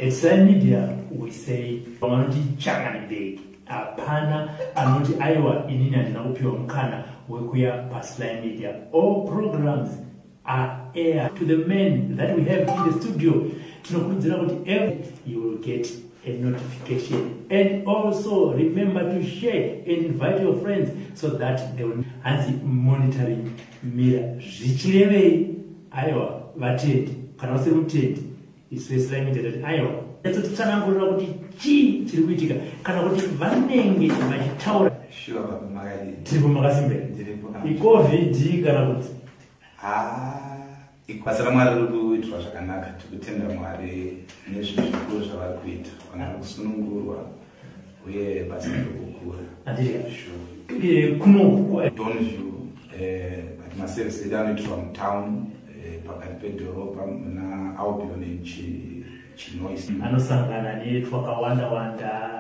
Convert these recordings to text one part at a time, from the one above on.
At Sly Media we say vanoti changani bag, hapana anoti aiwa, inini handina kupiwa mukana wekuya paSly Media. All programs are air to the men that we have in the studio. Tinokurudzira kuti every you will get a notification, and also remember to share and invite your friends so that they will. Hanzi monitoring mirror zvichirevei? Aiwa, vatendi, kana usiri mutendi, isu veSly Media tati aiwa, totitsanangurira kuti chii chiri kuitika kana kuti vanenge vachitaura. Sure, baba, makadini? Tiripo, makasimbera? Ndiripo. ICovid kana kuti? Ah, basa raMwari riri kuitwa zvakanaka. Tikutenda Mwari nezvinhu zvikuru zvavari kuita. Vanhu vari kusunungurwa uye basa riri kukura. Handiti? Sure. Kuno Donview, but maservice edu anoitirwa mutown, pakati pedhorobha muna Albion and Chinoise. Anosangana netwakawanda wanda,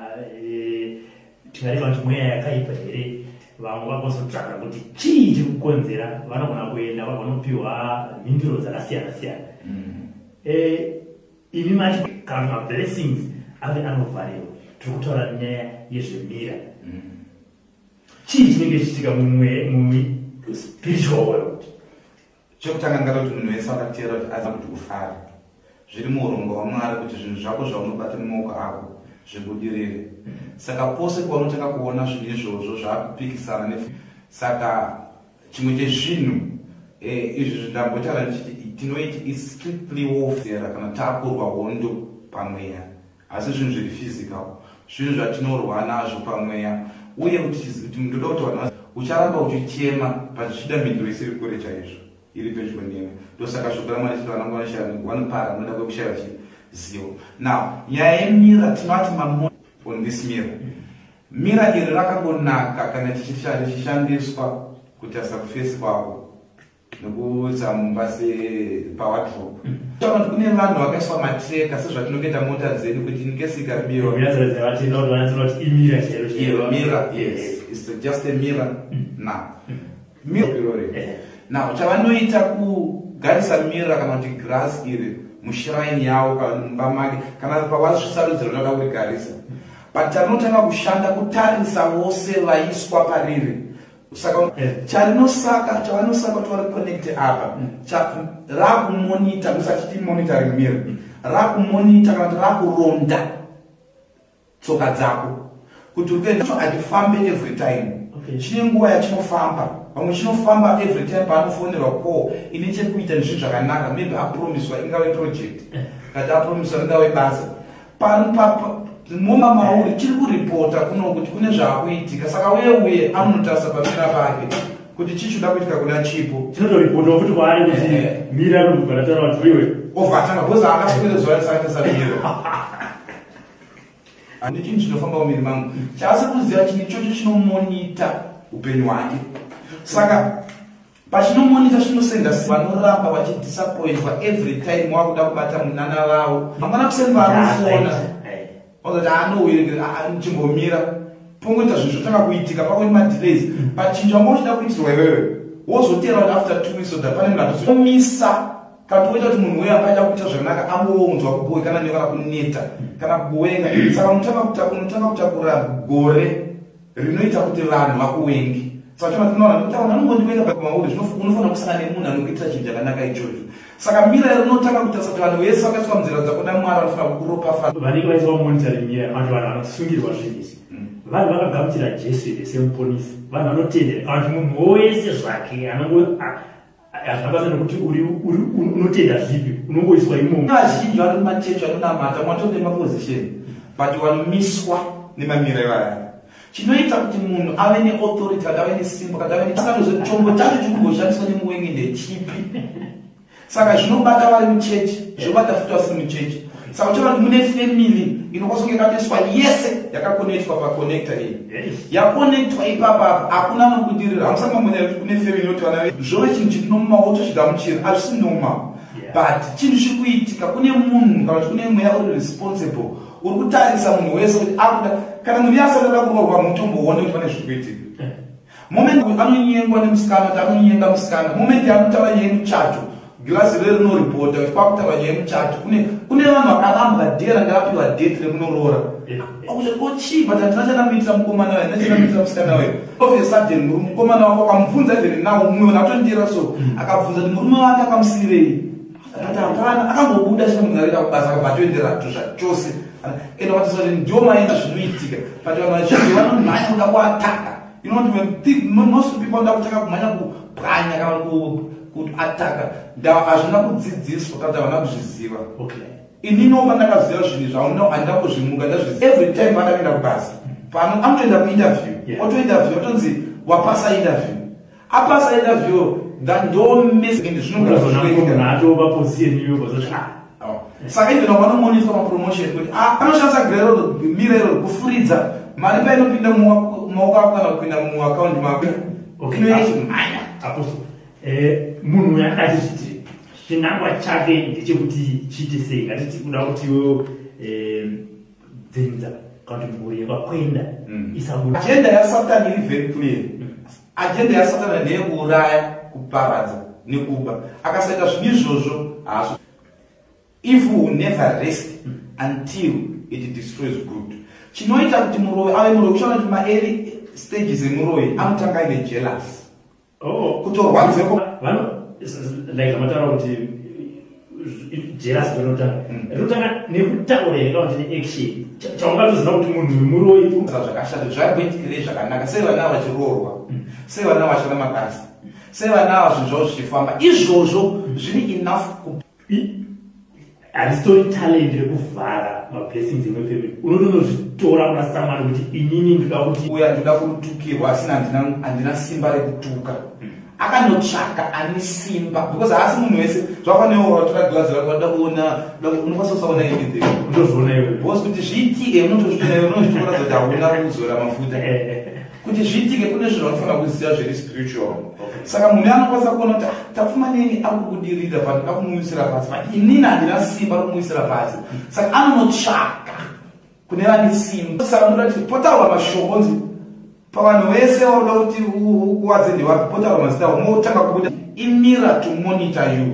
tingati kana kuti mweya yakaipa here? Vamwe vakozotsvaka kuti chii chiri kukonzera, vanogona kuenda vanopiwa mhinduro dzakasiyana siyana. Imi mati kana kuti mablessings ave anovharirwa. Tiri kutaura nyaya yezvemirror. Chii chinenge chichiitika muspiritual world? Chekutanga, ndingada kuti munhu wese akateera kuti azive kuti ufare. Zviri muurongwa hwaMwari kuti zvinhu zvako zvaunobata nemaoko ako zvibudirire. Saka pose paunotanga kuona zvinhu izvozvo zvaakupikisana ne, saka chimwe chezvinhu izvi zvindambotaura ndichiti tinoiti is strictly warfare kana taakurwa hondo pamweya, asi zvinhu zviri physical, zvinhu zvatinorwa nazvo pamweya. Uye kuti ndoda kuti vanhu ucharamba uchichema pachichida mhinduro isiri kure chaizvo, iri pedyo newe. Ndosaka shoko raMwari chiti vananga vanopara noda kwekushaiwa chizivo. Now, nyaya yemirror, tinoti mamo on this mirror, mirror iri rakangonaka kana richishandiswa kutarisa kuface kwako nekuisa mumba sepawardrobe. Taura kuti kune vanhu vakaiswa matracker, sezvatinongoita mota dzedu, kuti in case ikabiwa. Imirror chairo chairo. Mirror, yes, it's just a mirror. Now, mirror irori, now chavanoita kugarisa mirror kana kuti grass iri mushrine yavo kana mumba make kana pavazvisarudzira kuti vada kurigarisa, but charinotanga kushanda kutarisa vose vaiswa pariri. Saka charinosaka, chavanosaka kuti vari connect apa, rakumonitor, musachiti monitoring mirror, rakumonitor kana kuti rakuronda tsoka dzako kuti uri kuenda. Hachifambe every time. Chine nguva yachinofamba. Vamwe chinofamba every time paanofonerwa call ine chekuita nezvinhu zvakanaka, maybe apromiswa, ingave project kati apromiswa, ringave basa. Moma mauri chiri kuripota kuno kuti kune zvaakuitika. Saka uye anonotarisa pamirror pake kuti chii chinoda kuitika kuna Chipo. Chinotoripotawo futi kwaari kuti mirror rinobva rataura kuti iwe. Ovhatanga because akaswere zuva rese akatarisa mirror. Ane chinhu chinofamba mumiri mangu chaasi kuziva, chinhu ichocho chinomonitor upenyu hwake. Saka pachinomonita chinosenda, vanoramba vachidisappointwa every time wakuda kubata munana vavo. Mangwana kuseni vaanofona ozati anouyerekera, chimbomira, pongoita zvinhu zvotanga kuitika pako nemadelays, but chinhu changa uchida kuitirwa iwewe wozotera kuti after 2 weeks oda pane munhu atozomisa kana poita kuti munhu uyo akaida kuita zvakanaka ambounzwa kubowekana neyo kana kuneta kana kuwenga. Saka unotanga kutakura gore rinoita kuti vanhu vakuwengi. Saka chona tinoona kuti vanhu vanongondiwenga mauri. Unofanira kusangana nemunhu anokuitira chinhu chakanaka ichocho. Saka mirror rinotanga kutarisa kuti vanhu vese vakaiswa munzira dzako naMwari vanofanira kukuropafadza. Vanenge vaiswa monitoring mirror, vanhu vanosungirwa zvinhu izvi, vanhu vakagamuchira Jesu here semuponisi, vanhu vanotendera, kana kuti munhu wese zvake anongo hazvina basa nekuti unotenda zvipi, unongoiswa imomo? Vazhinji vari mumachechi vanonamata, mwatori nemaposition, but vanomiswa nemamirror ivaya. Chinoita kuti munhu ave neauthority kana ave nesimba kana ave nesanozo, chombo chacho chikumboshandiswa nemuwengi ndechipi? Saka zvinobata vari muchechi, zvinobata futi vasiri muchechi. Saka uchaona kuti mune family inokwanisa kunge yakatoiswa yese, yakakonectwa paconnector iyi, yakonectwa ipapapa, hakuna anobudirira. Hamusati mambonya kuti kune family inoti vana zvove chinhu chiri normal, wotochigamuchira, hazvisi normal. But chinhu chiri kuitika, kune munhu kana kuti kune mweya uri responsible uri kutarisa munhu wese kuti akuda. Kana munhu iye asati ada kuroorwa, mutomboone kuti pane zviri kuitika. Moment anonyengwa nemusikana, kuti anonyenga musikana, moment yaanotaura nyaya yemuchato. Girazi rero rinoripota kuti kwakutaura nyaya yemuchato. Kune vanhu vakarambwa dhera, ndakapiwa date rekunoroora. Chii? But handina chandamuitira mukomana wayo, handina chandamuitira musikana wayo. Of a sudden, mukomana wako akamubvunza, even now mumwe munhu atondira so, akabvunza kuti murume wake akamusiyirei, akati hapana, akangobuda chino munhu arida kubasa, akabva atoendera zvachose. Ende wakatisa kuti ndio maenda zvinoitika, but vanhu vazhinji vanomhanya kuda kuataka. You know what, most people vanoda kutanga kumhanya kupwanya kana kuataka. Hazvina kudzidziswa kana kuti havana kuzviziva. Ininiwo pandakaziva zvinhu izvi, handina kuzvimuka ndazviziva. Every time pandakaenda kubasa pano, anotoenda kuinterview, otointerview, otonzi wapasa interview, apasa interview, ndo ende zvinogara. Atova position iyoyo kwazoti ah. Saka even vanomoniswa mapromotion kuti anoshandisa mirror iro kufuridza mari painopinda mumaoko ako kana kupinda muakaundi mako, inoyachimhanya. Apostle, munhu uyu akati zviti chinangwa chake ndechekuti chiite sei? Ngatiti kuda kuti iwewo dzinza kana kuti mhuri yekwakwenda isabuda. Agenda yaSatani iri very clear. Agenda yaSatani ndeyekuuraya, kuparadza nekuba. Akasaita zvinhu izvozvo, haaso. Evil will never rest until it destroys good. Chinoita kuti muroyi ave muroyi, uchaona kuti maearly stages emuroyi anotanga aine jealous, kutorwadzeko. Vano like amataura kuti jealous rinotanga rinotanga nekutaura here kana kuti neaction chaungatoziva kuti munhu wemuroyi? Zvakashata zvagoitikirei zvakanaka? Sei vana vachiroorwa? Sei vana vachana mabasa? Sei vana ava zvinhu zvavo zvichifamba? Izvozvo zviri enough. Harisitori talent rekuvhara mablessings emufamily. Unotonozvitora kuna samani kuti inini ndoda kuti Uya ndoda kutukirwa, asina handina simba rekutuka. Akanotsvaka ane simba, because haasi munhu wese. Zvakafanira watora glazi rako, wada kuona, unokwanisa kusaona anything. Unozviona iwe. Because kuti zviitike, unotozviona iwe, unozvitoratidza kuti hauna kuzora mafuta. Kuti zviitike, kune zvinhu vanofanira kuziva zviri spiritual. Saka munhu anokwanisa kuona kuti, "Ah, Tapfumanei ari kubudirira, but ndoda kumuwisira pasi, but inini handina simba rokumuwisira pasi." Saka anonotsvaka kune vane simba. Saka munoda kuti potaurwa mashoko onzi pavanhu vese varoda kuti ukuwadze ndewapi, potaurwa mazita avo, motanga kubuda. Imirror to monitor you.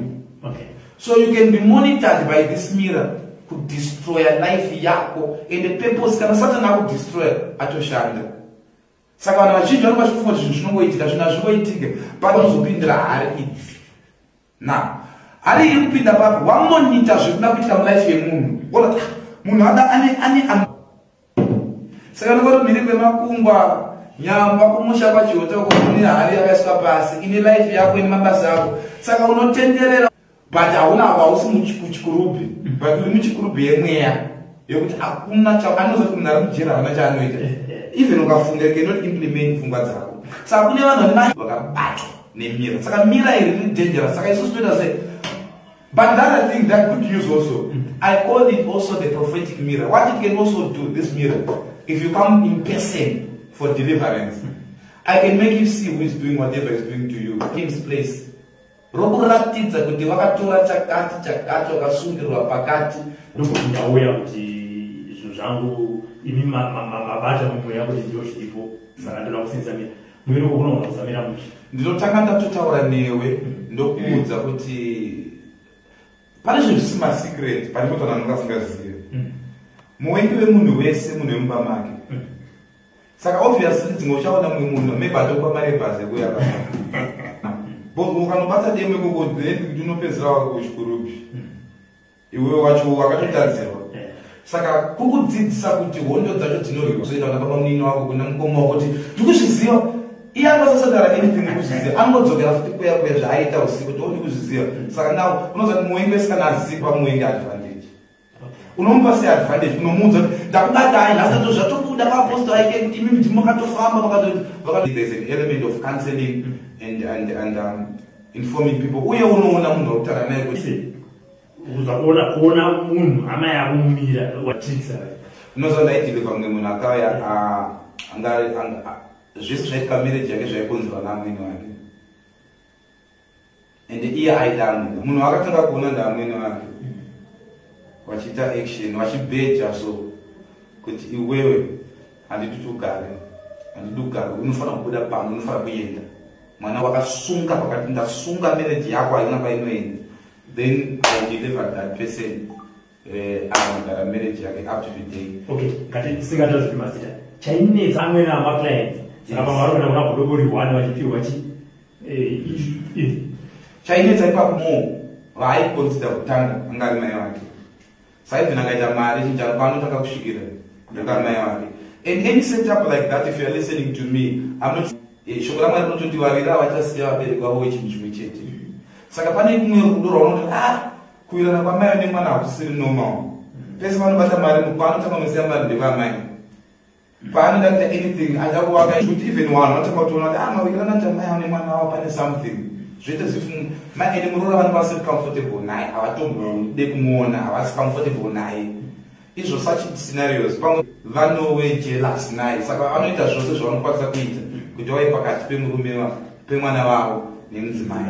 So you can be monitored by this mirror kudestroya life yako and the purpose. Kana Satani akudestroya, atoshanda. Saka vanhu vazhinji vanonga vachifunga kuti zvinhu zvinongoitika. Zvinhu hazvingoitike. Panozopindira hari idzi. Now hari iri kupinda papi? Wamonita zviri kuda kuitika mulife yemunhu. Ona, ah, munhu ada ane saka nokoti mhiri kwemakungwa, nyamba kumusha kwaChihota uko, kune hari yakaiswa pasi ine life yako, ine mabasa ako. Saka unotenderera, but hauna, hausi muchikurubhi, but uri muchikurubhi yemweya yekuti hakuna anoziva kuti munhu ari mujeri haana chaanoita. Even ukafunga, you cannot implement pfungwa dzako. Saka kune vanhu vane vakabatwa nemirror. Saka mirror iri riri dangerous. Saka isusu toita sei? But the other thing, that good news also, I call it also the prophetic mirror. What it can also do, this mirror, if you come in person for deliverance, I can make you see who is doing whatever is doing to you. King's place. Rokuratidza kuti vakatora chakati chakati, vakasungirwa pakati. Ndokuti ndauya kuti zvinhu zvangu, imi mabata mumweya kuti ndio zviripo, saka ndoda kusenza mirror. Mwiri uko kunogona kusamira mushe. Ndinotanga ndatotaura newe, ndokuudza kuti pane zvinhu zvisi masecret, pane kuti vanhu vanonga vasingazivi. Muvengi wemunhu wese munhu wemumba make. Saka obviously dzimwe uchaona mumwe munhu maybe atokupa mari yebhazi yekuya, but ukanobata demo ikoko, then kuti unopedzera wako kuchikurubi, iwewe wacho wakatotadzirwa. Saka kukudzidzisa kuti hondo dzacho dzinorwiwa, zoenda kuna baba munini wako, kuna mukoma wako, kuti ndikuzviziva. Iye angasasataura anything, ndikuzviziva. Angodzokera futi kuya kuya zvaaita usiku, kuti ndikuzviziva. Saka now unoziva kuti muvengi wese kana aziva muvengi, advantage unomupa seadvantage. Unomuudza kuti ndakubatai nhasi, ato zvatobuda paapostle aike kuti imi ndimi makatofamba. There's an element of counseling and informing people. Uye unoona munhu wakutaura naye kuti Kuza kuona munhu hama yako mumirror watricks. Unoziva, ndaideliver mumwe munhu akauya, zvese zvaitika marriage yake zvaikonzerwa naamwene wake, ende iye aida amwene. Munhu akatanga kuona ndaamwene wake vachiita action, vachibheja so kuti iwewe handidi kuti ugare, handidi kugara, unofanira kubuda pano, unofanira kuenda. Mwana wakasunga, vakati ndasunga marriage yako, haina kwainoenda. Then I delivered that person, anogara marriage yake up to today. Okay, ngati zviri mazita, chainetsa amweni amaclients, saka vamwe vari kuenda kuna godobori one vachipiwa chi Chainetsa ipapo mo, vaaiconsider kutanga anga ari mai vake. Saivhen akaita mari chinjaro, paanotanga kusvikira ndanga mai vake. And any setup like that, if you are listening to me, I'm not, shoko raMwari rinototi vaviri havachasiya vabereki vavo wechinhu chimwe chete. Saka pane kumwe rudo rwaunoti, ah, kuwirana kwamai nemwana hakusisiri normal. Pese vanobata mari, paanotanga kunosiya mari ndevamai. Paanoda kuita anything, ada kuvaka, kuti even vanhu vanotanga kutoona kuti, ah, mawirirana chamai avo nemwana wavo, pane something zvoita zvifu. Ende muroora vanhu vasiri comfortable naye, havatombode kumuona, havasi comfortable naye. Izvo such scenarios, pamwe vanove jealous naye, saka vanoita zvose zvavanokwanisa kuita kuti vave pakati pemurume, pemwana wavo nemudzimai.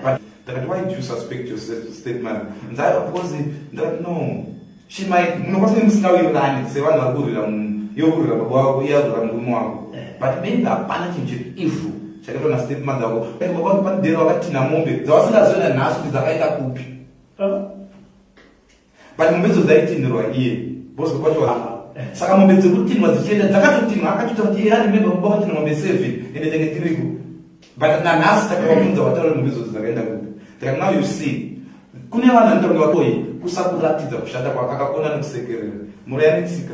But ndakati, "Why do you suspect your stepmother?" Nzaiva because ndakati, "No, she might, munokwanisa musingawirirani sevanhu vari kurwira munhu, iwe kurwira baba wako, iye arwira murume wako, but maybe hapana chinhu chiri evil chakaitwa nastepmother wako." Baba vako padero vakatinha mombe dzavasingazivi nanhasi kuti dzakaenda kupi, but mombe idzo dzaitinhirwa iye because kwacho. Saka mombe dzekutinhwa dzichienda dzakatotinhwa, akatoita kuti iye aremember baba vatinha mombe 7, ende tenge tiriko, but nanhasi takavabvunza, vataura mombe idzodzo dzakaenda kupi. Taka now you see, kune vanhu vanoita kunge vakoi kusakuratidza kushata kwako, akakona nekusekerera. Muraya netsika,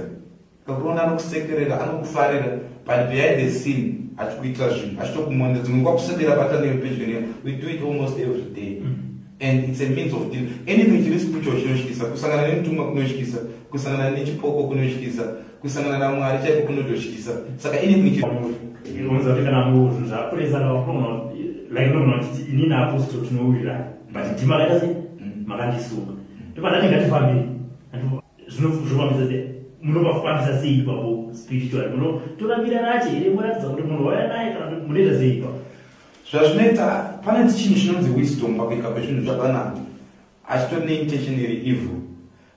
kakuona anokusekerera, anokufarira, but behind the scene achikuitira zvinhu, achitokumonera. Dzimwe nguva kuswedera bata newe pedyo newe. We do it almost every day and it's a means of deal. Anything chiri spiritual chinotyisa. Kusangana nemutumwa kunotyisa, kusangana nechipoko kunotyisa, kusangana naMwari chaiko kunototyisa. Saka anything chiri Unonza kuti kana zvinhu zvakuresa, like unogona kuti inini apostle tinowirirana, but ndima akaita sei, makandisunga, ndobva ngatifambei. Zvinofambisa sei? Munopafambisa sei ipapo spiritual? Munotora racho here, muratidza kuti munhu wauya naye, kana kuti munoita sei ipapo? Zvazvinoita, pane chinhu chinonzi wisdom pakuitwa kwezvinhu zvakanaka. Achitori neintention iri evil,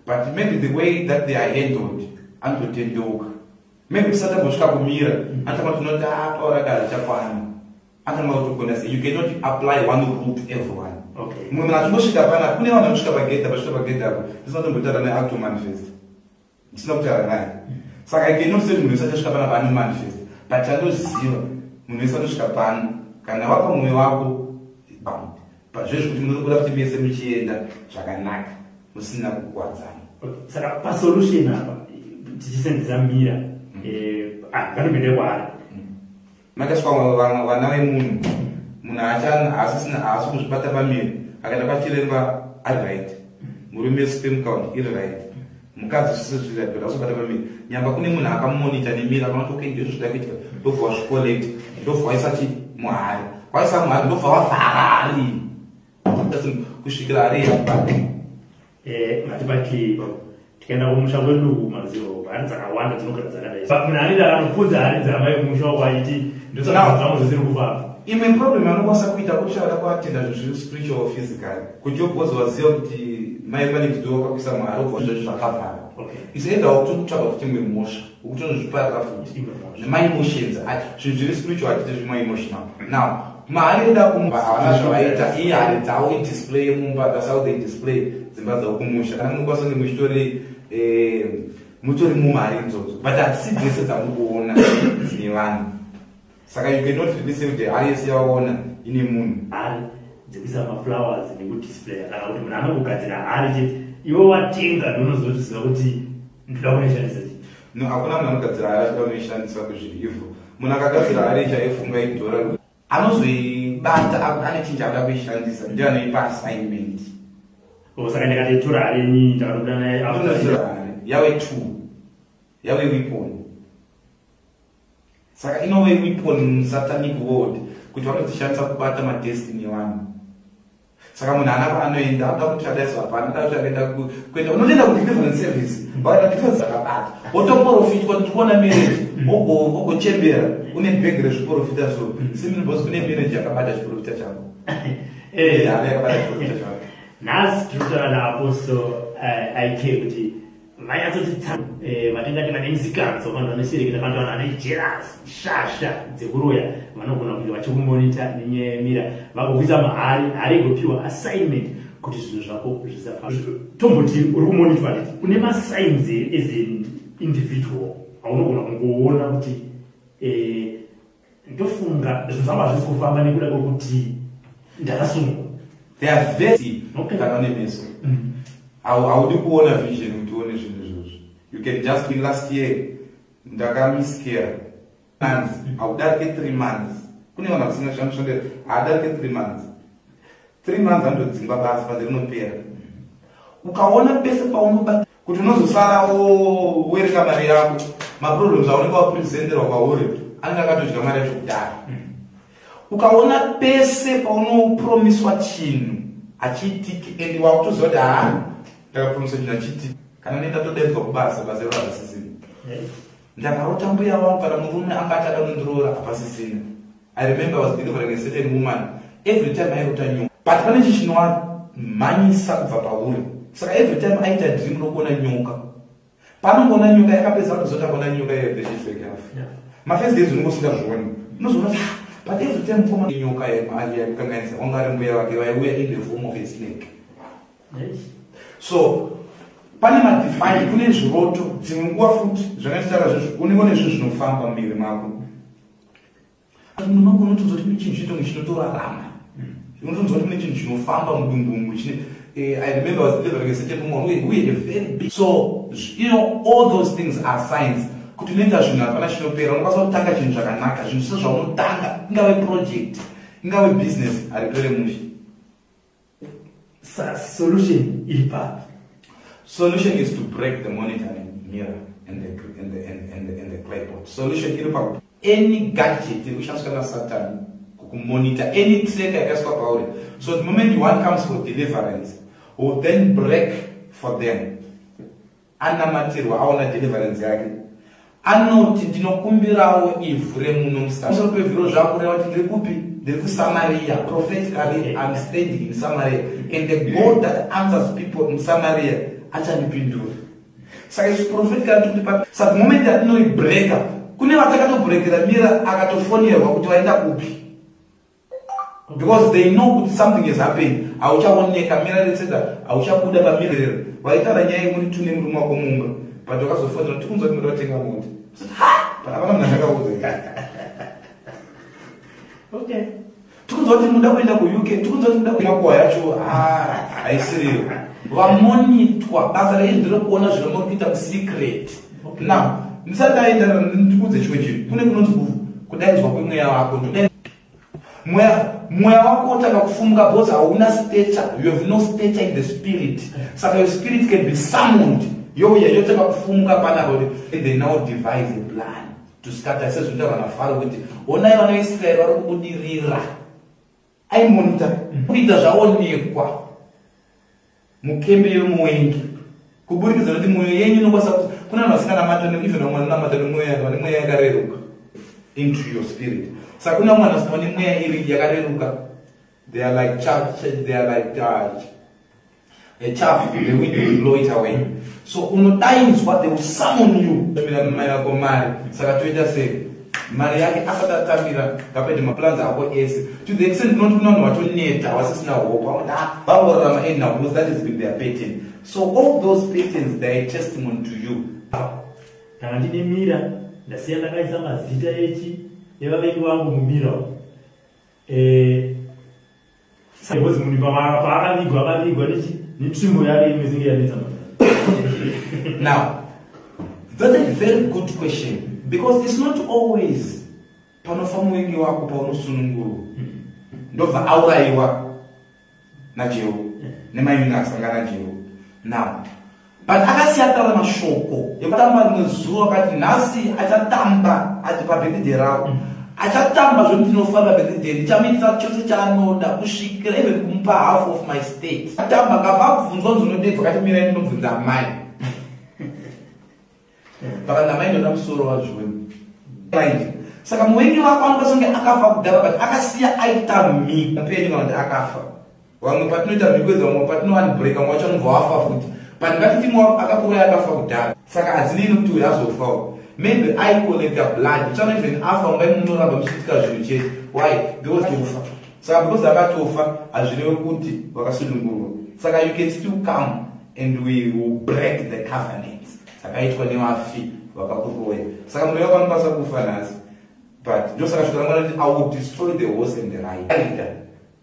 but maybe the way that they are handled, anototendeuka. Maybe kusati ambosvika kumira, anotanga kuti noti paura kare chakwana, anotanga kutogona sei. You cannot apply one rule to everyone. Mumwe munhu achingosvika pana, kune vanhu vanosvika pagedha, pasvika pagedha apo ndisina kutombotaura naye, akutomanifest ndisina kutaura naye. Saka I cannot say munhu wese achasvika pana anomanifest, but chandoziva, munhu wese anosvika pano, kana wapa mwoyo wako pazvezvi, kuti munobuda kuti mese muchienda zvakanaka musina kukuwadzana. Saka pasolution apa, tichisenzesa mira, ngatomboende kwaari. Makasvika vana vemunhu, munhu haasi kuzvibata pamiri, akaenda kwachiremba ari right, murume sperm count iri right, mukadzi zvise zviri right, but asibata pamiri. Nyamba kune munhu akamonita nemira, akanoti, "Okay, ndizvo zvida kuitika," ndobva wazvicollect, ndobva waisa chi muhari, waisa muhari, ndobva wavhara hari kusvikira hari yabata. Ngatibatei ipapo. Tikaenda kumusha kwedu, mazivo hari dzakawanda dzinogara dzakadai. Munhu anoita anopfunza hari dzamai kumusha wako achiti ndosaka zvangu zvisiri kufamba. Imwe problem anokwanisa kuita kuti ada kuatenda zvinhu zviri spiritual or physical, kuti yogozi waziva kuti mai pane chido wakakuisa muhari, obva zvezvo zvakavhara. Is either wakutotsvaga futi imwe mhosva, ukutonozviparira futi nemaemotions. Zvinhu zviri spiritual hatiti zvima-emotional. Now mahari eda kumba havana zvavaita, iye hari dzavo idisplay yemumba. That's how they display dzimba dzavo kumusha. Kana munokwanisa kunge muchitori mutori mumari idzodzo, but hatisi dzese dzamukuona dzine vanhu. Saka you cannot really say kuti hari yese yawaona ine munhu. Hari dzekuisa maflowers nekudisplaya, kana kuti munhu anongogadzira hari chete, iwe watenga, ndounozotiziva kuti ndoda kunoishandisa chii? No, hakuna munhu anogadzira hari achida kunoishandisa kuzviri evil. Munhu akagadzira hari chaifunga idhora, anozoibata ane chinhu chaada kuishandisa, ndiye anoipa assignment. Oh, saka ndikatoitora hari inini, ndakatobuda naye. Unotora hari yave tool, yave weapon. Saka inove weapon musatanic world, kuti vanodzishandisa kubata madestiny evanhu. Saka munhu haana kwaanoenda, anoda kuti adaiso hapana, anoda kuti akaenda kuenda, unotoenda kudeliverance service, vakaita deliverance akabata, wotoprofitwa kuti kuona marriage, wogochembera une bhegi rezviprofita. So simply because kune marriage yakabata chiprofita chako. Hari yakabata chiprofita chako. Nhasi tiri kutaura naApostle IK kuti vanyatsoti vatingati vane misikanzo, vanhu vanoshereketa, vanhu vane jealous, shasha dzekuroya, vanogona kunge vachikumonita nenyaya yemira, vagokuisa mahari, hari igopiwa assignment. Kuti zvinhu zvako zvisafamba. Tomboti uri kumonitor it, une masigns as an individual aunogona kungoona kuti ndofunga zvinhu zvangu hazvisi kufamba nekuda kwekuti ndakasungwa? They are very kana nemeso. Haudi kuona vision kuti uone zvinhu izvozvo. You can just be, last year ndakamiscare months, haudarike 3 months. Kune vanhu vasingashandishandira, haadarike 3 months. 3 months anotodzingwa basa panze, rinopera. Ukaona pese paunobata kuti unozosara wowereka mari yako, maproblems aunenge wapresenterwa kwauri anenge akatodya mari yacho kudhara. Ukaona pese paunopromiswa chinhu hachiitiki and wakutoziva kuti haa, ndakapromisa chinhu hachiitiki, kana nendatodaidzwa kubasa, basa iro hazvisisina. Ndakarota mbuya wangu kana murume anga achada kundiroora, hapasisina. I remember I was delivering a certain woman. Every time airota nyoka, but pane chinhu chinovamhanyisa kubva pauri. Saka every time aita dream rokuona nyoka, panongoona nyoka yakapedza kutozoti akuona nyoka iyo, yafa. Mafirst days unenge usingazvioni, unozoona kuti, "Ah," but every time mukoma nyoka yakukanganisa, wanga ari mbuya vake vaiuya in the form of a snake. So pane madefine, kune zviroto. Dzimwe nguva futi zvakatitaura zvezvo, unenge une zvinhu zvinofamba mumiviri mako. Mumwe mako unotonzwa kuti mune chinhu chinoita kunge chinotorarama, unotonzwa kuti mune chinhu chinofamba mudumbu umu I remember I was delivering a certain woman who had a very big, so all those things are signs kuti unoita zvinhu, hapana chinopera. Unokwanisa kutanga chinhu zvakanaka, zvinhu sezvaunotanga, ingave project, ingave business, haripere mushe. Solution iri papi? Solution is to break the monitoring mirror and the claypot. Solution iri pakuti any gadget iri kushandiswa nasatan kukumonitor, any tracker yakaiswa pauri. So the moment one comes for deliverance, will then break for them. Anamatirwa, aona deliverance yake, anoti, "Ndinokumbirawo ivhu remuno." Musoro pevhiro zvakureva kuti ndiri kupi? Ndiri kuSamaria. Prophetically, I'm standing in Samaria, and the God that answers people in Samaria achandipindura. Saka isu prophetically tikuti saka the moment yatinoibreaka, kune vatakatobreakera mirror, akatofonerwa kuti vaenda kupi, because they know kuti something has happened. Hauchaoneka, mirror etc, hauchabuda pamirror. Waitaura nyaya yemuri tune murume wako mumba, but wakazofonera, "Tikunzwa kuti muda kutenga mota." But hapana munhu andakaudza. Tikunzwa kuti muda kuenda kuUK, tikunzwa kuti muda makuhwa yacho haisiriyo. Vamonitwa, basa reizvi nderekuona zvino muri kuita musecret. Now, ndisati ndaenda, ndikudze chimwe chinhu. Kune kunonzi kudaidzwa kwemweya wako. Mweya wako wotanga kufumuka because hauna stature. You have no stature in the spirit. Saka your spirit can be summoned, youya yotanga kufumuka panapa kuti they now devise a plan to scatter, sezvinotaurwa naFaro kuti, "Onai vana veIsraeri vari kubudirira." Aimonita kuita zvaonekwa mukembe yemuwengi kuburikidza nokuti mwoyo yenyu inokwanisa kuti kuna vanhu vasinganamata, even vamwe vanonamata nemwoyo yake, vane mweya yakareruka into your spirit. Saka kuna vamwe vanhu vane mweya iri yakareruka. They are like chaff, they are like a chaff, the wind will blow it away. So unodaidzwa, they will summon you. Tambira mai vako mari, saka toita sei? Mari yake asati atambira, ngapaite maplans ako ese to the extent not kuna vanhu vatoneta, vasisina hope, vanoti, "Ah, vangorarama anyhow," because that has been their pattern. So all those patterns, they are a testimony to you. Kana ndine mirror, ndasiya ndakaisa mazita echi evavengi vangu mumirror. Because munhu paakavigwa, akavigwa nechi netsvimbo yake imwe zinge yanetsa. Now, that's a very good question, because it's not always panofa muvengi wako paunosunungurwa. Ndobva aurayiwa naJehu nemainga akasangana naJehu. Now, but akasiya taura mashoko ekutamba rimwe zuva, akati nhasi achatamba, ati pabirthday ravo achatamba zvokuti ndinofara pabirthday, ndichamuitisa chose chaanoda kusvikira even kumupa half of my state. Atamba, akabva abvunzwa kunzi unodedza, akati, "Mirai ndinobvunza amai." Vakanzi, "Amai, ndoda musoro waJoni." Right, saka muvengi wako anokwanisa kunge akafa kudhara, but akasiya aita mhiko penyu kana kuti akafa. Vamwe patinoita mhiko idzi, vamwe patinounbreak, vamwe vacho anobva wafa futi. But ngatiti mwe akakuuraya akafa kudhara, saka hadzinei nekuti uyu azofawo. Maybe aicollecta blood, uchano even afa mumba imo munoramba muchiitika zvinhu chete. Why? Because tofa. Saka because akatofa, hazvirevi kuti vakasunungurwa. Saka you can still come and we will break the covenant dzakaitwa nevafi vakakuroya. Saka muroyi wako anokwanisa kufa nhasi, but ndosaka shoko raMwari riti, "I will destroy the horse and the rider."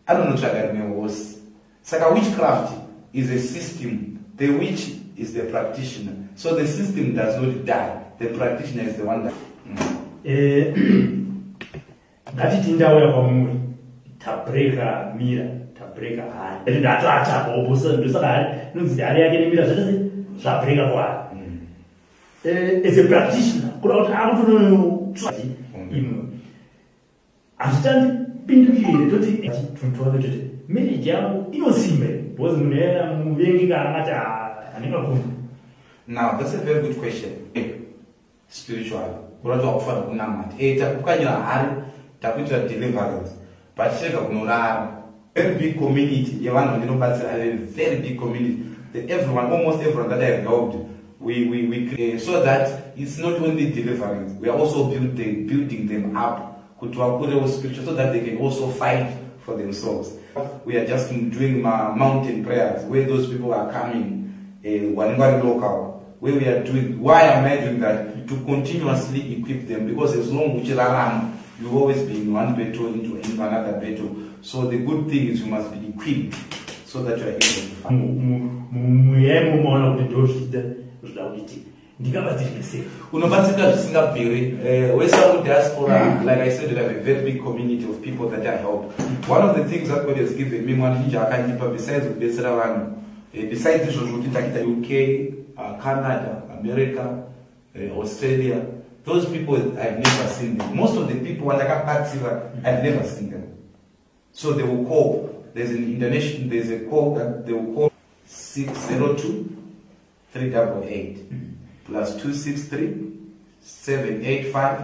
Anonotsvaga rimwe horse. Saka witchcraft is a system. The witch is the practitioner, so the system does not die. The practitioner is the one that. Ngatiti ndauya kwamuri, tabreka mirror, tabreka hari, ndatoatapa ndosaka hari inonzi hari yake nemirror zvese zvabreka kwaari. As a practitioner, kuda kuti akutonotsva imwe, hazvitandipindukire toti tuntuwake, toti marriage yangu inosimba here? Because munhu iyaya muvengi kana angati handingakunda. Now that's a very good question. Spiritually, kurati wakufanira kunamata. Takupwanyira hari, takuitira deliverance, but chirega kunorara. Very big community yevanhu vandinobatsira. I have a very big community. Everyone, almost everyone that I have helped, we create so that it's not only deliverance, we are also building them up kuti vakurewo spiritual, so that they can also fight for themselves. We are just doing mountain prayers where those people are coming, vanenge vari local, where we are doing. Why am I doing that? To continuously equip them, because as long uchirarama, you always be in one battle into another battle. So the good thing is you must be equipped so that you are able to fight. Mumweya imomo maona kuti ndo zvichida zvida kuitika, ndingabatsirike sei? Unobatsirika zvisingabviri. Wese vari kudiaspora, like I said, I have a very big community of people that I help. One of the things that God has given me, Mwari chinji akandipa, besides kubetsera vanhu, besides izvozvo kuti ndakuita UK, Canada, America, Australia, those people, I've never seen them. Most of the people vandakabatsira, I've never seen them. So they will call. There's an international, there's a call that they will call, 602 388, +263 785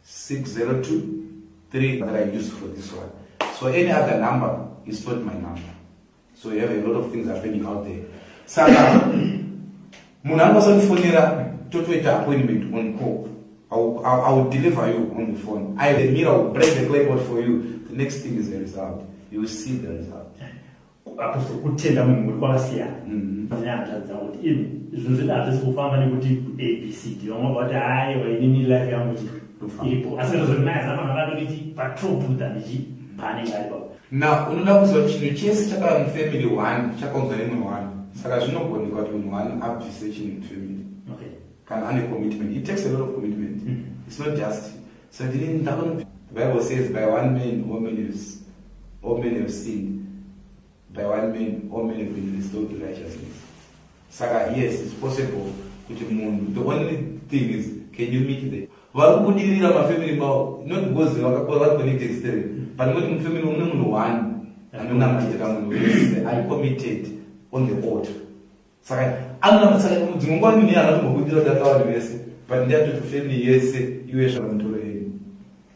602 3 that I use for this one. So any other number is not my number. So you have a lot of things happening out there. Saka munhu anokwanisa kundifonera, totoita appointment on call. I will deliver you on the phone. I the mirror will break the clay pot for you. The next thing is the result. You will see the result. Apostle, kutenda mumhuri kwakasiyana. Ndine hanzvadzi dzangu kuti imi zvinhu zvedu hazvisi kufamba nekuti ABCD. Vamwe vati, "Aiwa, inini life yangu kuti iripo," asi ndozoti naye zama vakatoti patop than chi paanenge ari papo. Now unoda kuziva kuti chinhu chese chakava mufamily one chakaunzwa nemunhu one. Saka zvinogonekwa kuti munhu one abvise chinhu mufamily kana ane commitment. It takes a lot of commitment. It's not just so ndini ndakano. The Bible says, "By one man all men have sinned. By one man all men have been restored to righteousness." Saka yes, it's possible kuti munhu, the only thing is, can you meet the vari kubudirira mafamily mavo, not because vakakura vari connected still, but nekuti mufamily mune munhu one anonamatira munhu wese, ari committed on the altar. Saka saka dzimwe nguva munhu iye anotombobudira kudarika vanhu vese, but ndiyatoti family yese iwe zvamutoro yenyu.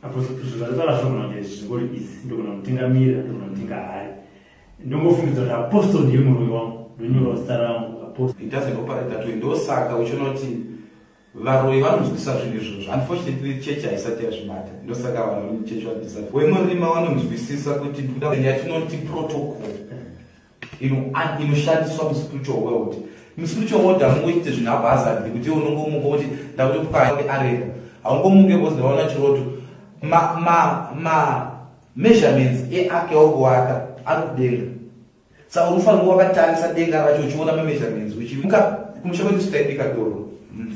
Apostle, zvataura zvinogona kunge zvingori easy. Ndogona kutenga mirror, ndogona kutenga hari, ndongofungidza kuti Apostle ndiye muroyi wangu, ndonyorawo zita rangu, Apostle. It doesn't operate that way. Ndosaka uchiona kuti varoyi vanonzwisisa zvinhu izvozvo. Unfortunately, chechi haisati yazvibata. Ndosaka vanhu vari muchechi vadhisa wemurima vanonzwisisa kuti ndikuda yatinoti protocol inoshandiswa muspiritual world. Muspiritual world hamungoite zvinhu haphazard, kuti unongomuka kuti ndakuti areka. Haungomuke because ndaona chiroto. Ma measurements eake auri kuvaka ari kudenga, saka unofanira wakatarisa denga racho uchiona mameasurements uchimuka. Kumusha kwedu taibika doro.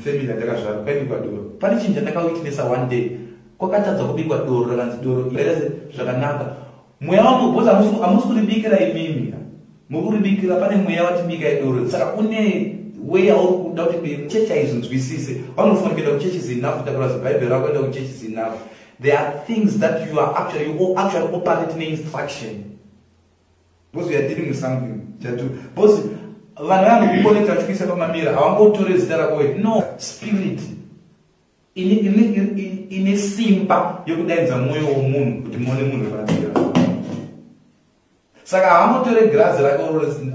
Family yandakazvarwa kwaibikwa doro. Pane chinhu chandakawitnessa one day, kwakatadza kubikwa doro, rakanzi doro iri zvakanaka. Mweya wangu, because hamusi kuribikira imimi, muri kuribikira pane mweya watibika doro. Saka kune way yauri kuda kuti chechi haizvinzwisise. Vanofanira kuenda kuchechi is enough, kutakura zibhaibheri rako enda kuchechi is enough. There are things that you actually operate neinstruction, because we are dealing with something chatu, because vanhu vanokuconnecta vachikuisa pamamirror havangotore zita rako weti. No spirit ine simba yekudaidza mwoyo womunhu kuti muone munhu panzira. Saka havangotore girazi rako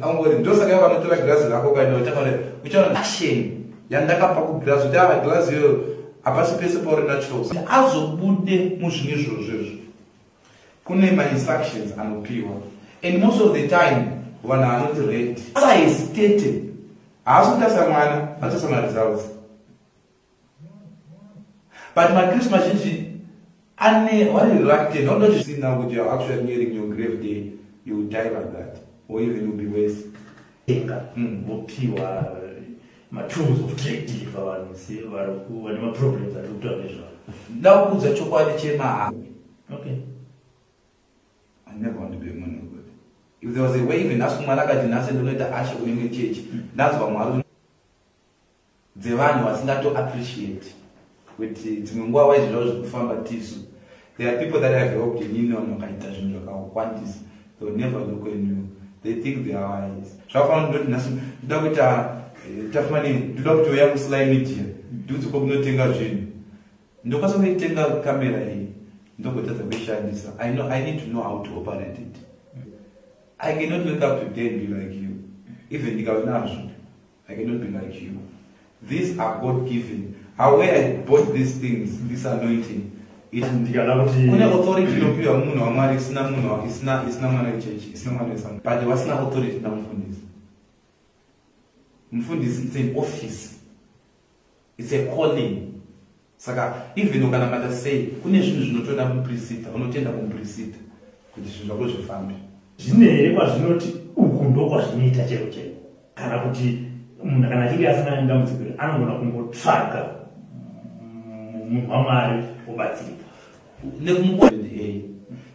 angori. Ndosaka ivo vanotora girazi rako ukaenda uchaona, uchaona action yandakapa kugirazi kuti ava girazi iyoyo hapasi pese pauri natural azobude muzvinhu izvozvo. Izvo kune mainstructions anopiwa, and most of the time Vanhu anoti red asahesitate, haasi kutarisa mwana, anotarisa maresults. But maKristu mazhinji ane vari reluctant, vanoda kuti see now kuti you are actually nearing your grave day. You will die like that or even will be worse. Tenga vopiwa matools of trade pavanhu vane maproblems atiri kutaura nezvavo. Ndakuudza chokwadi chemaha. I never want to be a man of God. If there was a way, even nhasi Mwari akati nhasi ndinoita usher kune imwe chechi, ndanzwa Mwari dzevanhu vasingato appreciate kuti dzimwe nguva waizvizvavo zvekufamba tisu. There are people that have helped inini, vanhu vakaita zvinhu zvakawandisa. They will never look on you. They think they are wise. Zvakafanana ndoti nhasi ndoda kuita tafumani, ndoda kuti uya kuSly Media, ndiudze kwakunotenga zvinhu. Ndokwanisa kuitenga kamera iyi, ndogotadza kuishandisa. I know I need to know how to operate it. I cannot wake up today and be like you. Even ndikave nazvo, I cannot be like you. These are God given. How where I bought these things, this anointing, it Ndikada kuti kune authority inopiwa munhu waMwari isina munhu, isina mwana wechechi, isina mwana wesamwe, but vasina authority namufundisi. Mufundisi, it's an office, it's a calling. Saka even ukanamata sei, kune zvinhu zvinotoda muprista. Unotenda kumuprista kuti zvinhu zvako zvifambe. Zvine here kwazvinoti uku ndokwazvinoita chero chero, kana kuti munhu kana achinge asangana nedambudziko iri anogona kungotsvaga munhu waMwari obatsirika? Nekumua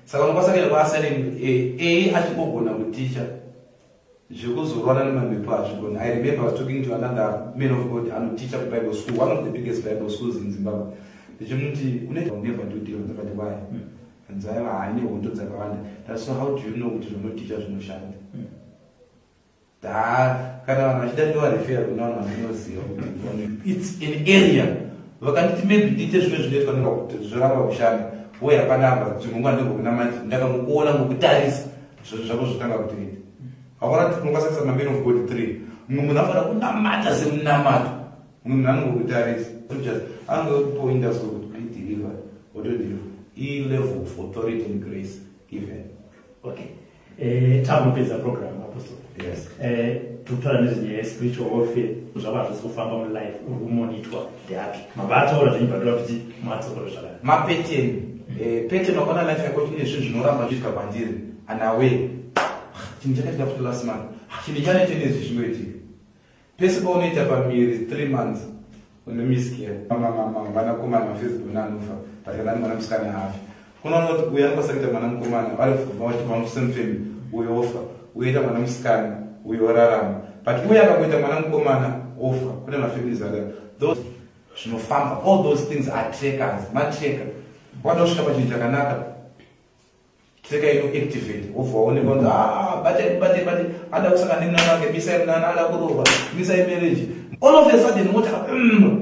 saka unokwanisa kuenda kuasylum a achingogona kuticha, zvekuzorwana nemamhepo hazvigoni. I remember I was talking to another man of God anoticha kuBible school, one of the biggest Bible schools in Zimbabwe. Ndichimuti unoita never do deal. Ndakati, "Why?" Hanzi, "Aiwa, haine hondo dzakawanda." Ndati, "So how do you know kuti zvonoticha zvinoshanda?" Da kana vanhu vachida, ndovarefera kuna vanhu vandinoziva kuti it's an area. Vakanditi maybe ndiite zvimwe zvinoitwa kuti zvoramba kushanda. Woya panapa, dzimwe nguva ndingokunamati, ndakangokuona ngokutarisa, zvinhu zvako zvotanga kutoita. Hakaona kuti unokwanisa kuisa mamen of God three. Mumwe munhu anofanira kunamata semunamato, mumwe munhu anongokutarisa, just anongokupoinda so kuti be delivered, wotodeliver. I-level of authority and grace given. Okay, takupedza program, Apostle. Yes. Tikutaura nezvenyaya yespiritual warfare. Zvava hazvisi kufamba mulife, uri kumonitwa ndeapi mabva ataura zvenyu batoda kuti madzokoro zvakadai? Mapattern, pattern. Wakaona life yako ine zvinhu zvinoramba zvichiitika kwandiri anawe. Chinhu chakaitika futi last month, chinhu chanetendezi zvichingoitika pese paunoita pamiri 3 months unomiscare. Vanakomana mafacebook anofa, but kana ari mwana musikana afi. Kunoona kuti uyu anokwanisa kuita mwana mukomana, vari vachibva musame family, uyu ofa, uyoita mwana musikana, uyu orarama, but uyu akangoita mwana mukomana ofa. Kune mafamilies akadaro. Those zvinofamba, all those things are trackers, matracker. Wada kusvika pachinhu chakanaka, tracker inoactivate, wobva waonekwa kunzi, "Ah, batai, batai, batai, ada kusangana nemunana wake, misai munana, ada kurohwa, misai marriage." All of a sudden wota,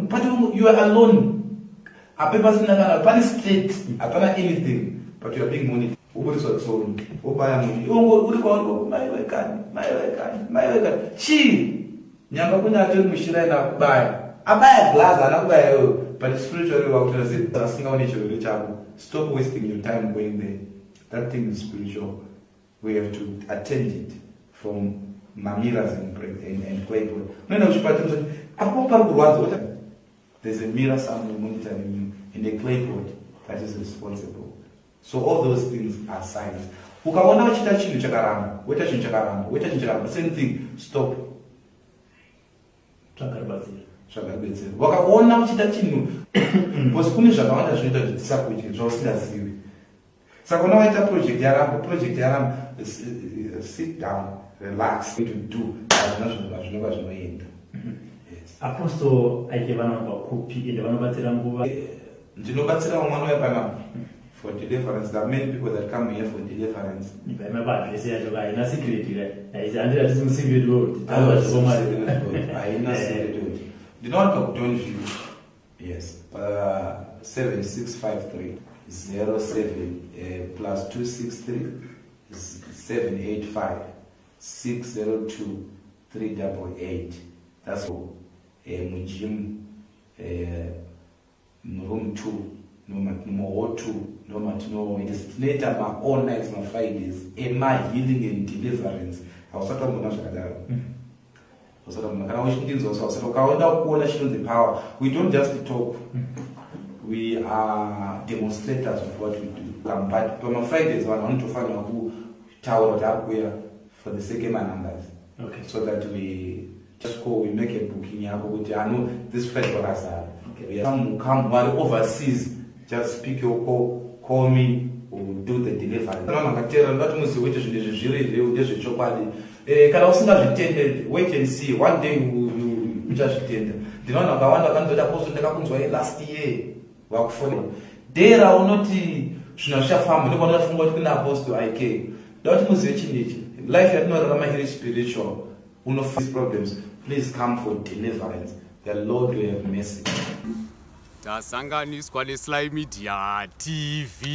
but you are alone, ape pasina kana pane state, hapana anything, but you are being monitored. Wobudiswa tsono, wobaya munhu, iwe uri kwauri, "Mai wekani, mai wekani, mai wekani, chii?" Nyamba kune atori mushiraini akubaya, abaya glass, haana kubaya iwewe, but spiritually wakutora se asingaone chirwere chako. Stop wasting your time going there. That thing is spiritual. We have to attend it from mamirrors and claypot. Unoenda kuchipatara, apo pari kurwadza, there's a mirror somewhere monitoring you and a claypot that is responsible. So all those things are signs. Ukaona uchiita chinhu chakaramba, woita chinhu chakaramba, woita chinhu chakaramba, same thing, stop. Tsvaga rubatsiro. Tsvaga rubetsero. Wakaona uchiita chinhu, because kune zvakawanda zvinoita kuti dzisakudye zvausingazivi. Saka una waita project yaramba, project yaramba, sit down, relax, to do hazvina zvinova zvinoenda. Yes. Apostle Aike vanobva kupi, ende vanobatsira nguva? Ndinobatsira vamwe vanouya panapa for deliverance. There are many people that come here for deliverance. Paima yacho haina secret ka? Haisi, handiti hatisi musecret world, taura zvekomari. Haina secret world. Ndinowanika kuDonview, yes, pa 7653 07, +263 785 602 388. That's all. Mugym, muroom 2, muhall 2, ndomatinoita. Tinoita ma-all nights, ma-Fridays ema-healing and deliverance. Hausati wamboona zvakadaro. Hausati wamboona. Kana uchindinzwa so, hausati ukaenda kuona chinonzi power. We don't just talk, we are demonstrators of what we do. But pamaFridays vanhu vanotofanira kutaura kuti ari kuuya for the sake emanumbers, so that we just call, we make a booking yako kuti ano this Friday wakazara. Come, come, vari overseas, just pick your call, call me, we'll do the delivery. Vanhu vakateerera, ndati muzive kuti zvinhu izvi zviri real, ndezvechokwadi. Kana usingazvitende, wait and see, one day uchazvitenda. Ndine vanhu vakawanda vakanzoti, "Apostle, ndakakunzwai last year." Vakufonera day raunoti zvinhu hazvichafamba, ndipo unofunga kuti kuna Apostle Ik. Da kuti muzive chinhu ichi, life yatinorarama iri spiritual. Unoface problems, please come for deliverance. The Lord will have mercy. Tasanganiswa neSly Media TV.